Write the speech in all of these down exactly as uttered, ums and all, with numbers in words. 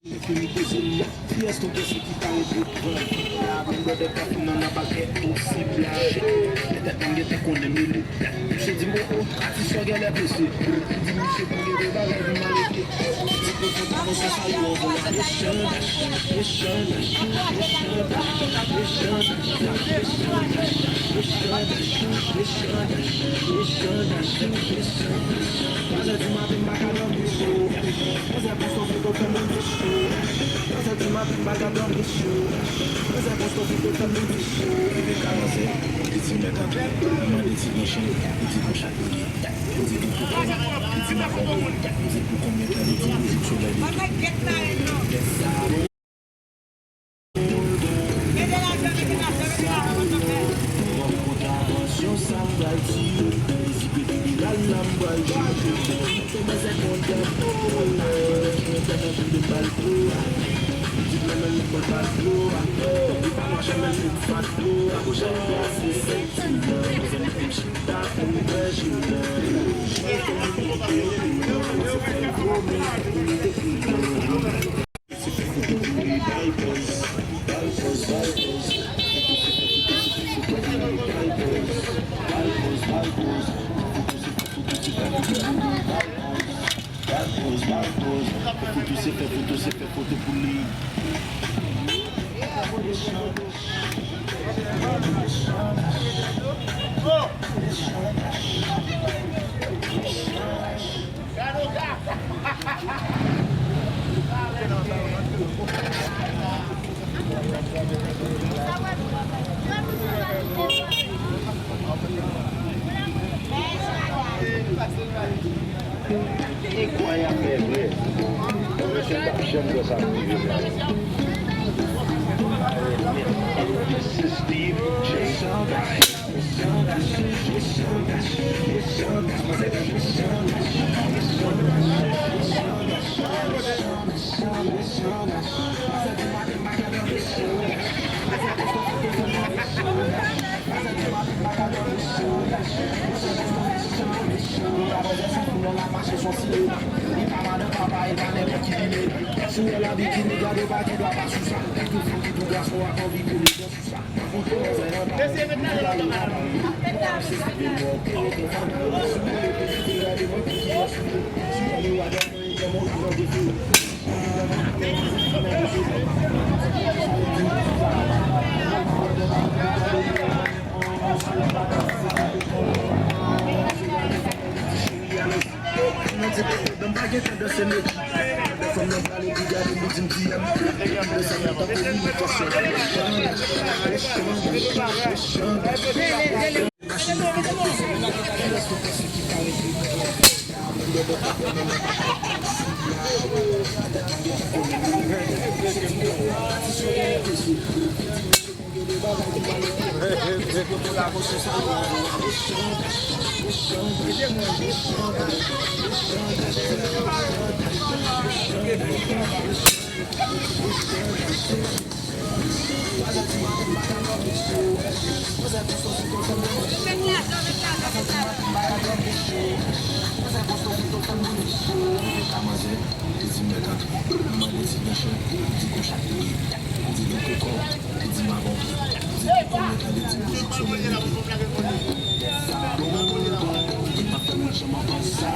Fini koze m, fyès nou gen se ki pa regrèt. Menm brother ka fin nan nan bagay posib la. Petèt m gentan konnen m li. Misye di m, oh, oh, atis yo genlè blese. Di misye pou leve bagay vin malete. Di pou konn pa konsa sa yo anvoye. Mechan, mechan, mechan, mechan, mechan, mechan. Manzè di maten m pa ka dòmi cho. Manzè pran sòfi pou fè m cho. Manzè di maten m pa ka dòmi cho. Manzè pran sòfi pou fè m cho. Li di m mèt antre, m mande ti gen chen, li di konsa pou li ye. M di li pou kòman, li di m avè li. M di pou konbyen tan, li di pou jouk solèy leve. Kontravansyon sa m pral tire, mezi pepe bilal la m pral jete. Manzè kontan, kontan, kontan, kontan, bal dlo a. Li di m nan men l pran bal dlo a. Li pa mache men l fat dlo a. Jan glase sentiman, manzè mete m chita pou m fè jounen. Jounen fè m mete pye, manzè fè m vomi, li mete pye. Se fè foto pou li, bay pòz, bay pòz, bay pòz. Bay pòz, bay pòz. Bay pòz, bay pòz. Bay pòz, bay pòz. Fè foto, se fè foto, se fè foto pou li. Enkwayab, men vre. Mwen menm, m p ap janm kwè sa pou rive vre. This is Steve J. Fanm nan prale, li gade m, li di m, "T M." Lè sa m nan tankou li, li fè sè. Li di m mèt antre. M mande si gen chen, li di konsa pou li ye. M di li poko, li di m avan pye. M di li konbyen tan, li di m pou jouk solèy leve. Li pa fè mwen janm anfas sa.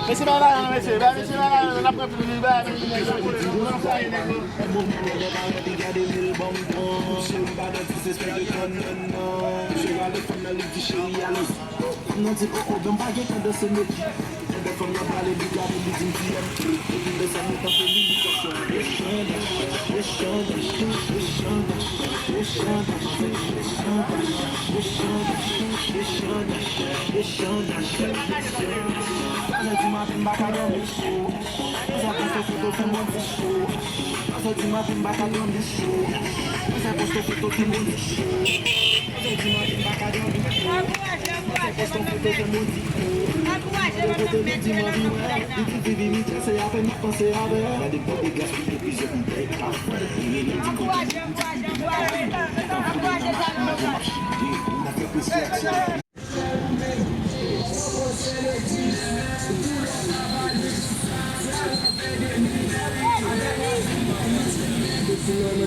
Mesye, bay la, mesye, bay mesye, bay la, n ap pran pil, bay mesye, bay mesye. Nan di koko, m pa gen tan danse meki. Pandan fanm nan pale, li gade, li di m kiyè m. Epi lè sa nou kanpe, li, li kanpe. Sa di maten, m pa ka dòmi. Sa di maten, m pa ka dòmi. Sa di maten, m pa ka dòmi. Ankouraje, ankouraje, ankouraje, madam, mèt, mèt, mèt. Ankouraje, ankouraje, ankouraje. Ankouraje sa nou.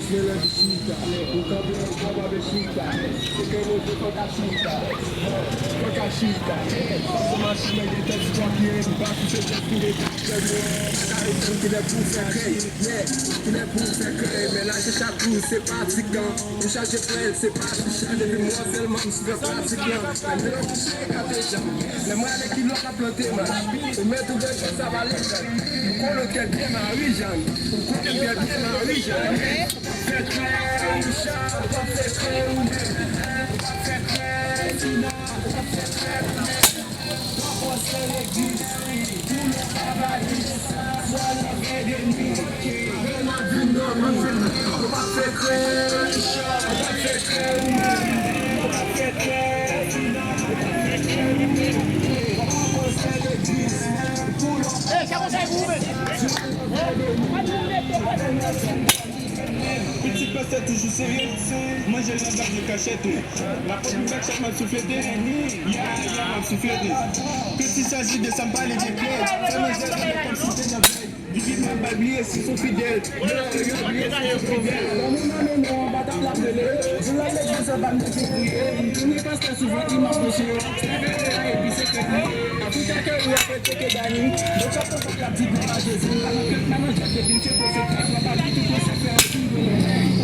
Chita, ou kanpe ou kapab chita. Se ke mwen te fòk a chita. Fòk a chita. Pase machin nan gen tèt swa pye, m pa kouche tèt pou de tèt mwen. Sa retan kilè pou fè krèy, kilè pou fè krèy. Men la se chak jou, se fatigan. Ou chaje frè, se pa ti chak depi mwen sèlman m sou fè pratik lan. Men lè w kouche, gate jan. Lè mwen ale kilò k ap plante mach. E mèt ou gen chans sa va letan. Ou konnen kè byen Marijan. Ou konnen kè byen Marijan. Pitit pastè toujou serye, manje nan bak yo kachèt wi. Lapòt ouvè chak m ap souflete, ya, ya, m ap souflete. Pitit chaje de sa m pale de pyè, fè manje gade kòmsi te nan vèy. Divin nan bal bliye si son fidèl. Yo, yo bliye si son fidèl. Bon, moun nan men nou anba tap la rele. Jou la legliz anba m te kriye. M tounen pastè souvan, li m ap preche. Sèvè a epi se kèk li. Afrika kè ou ap rete ke Dani. Yo chak kontak la di glwa a Jezi. Pa nan kèk, pa nan jèk, depi m tcheke se kèk la pa di tout konsekwans.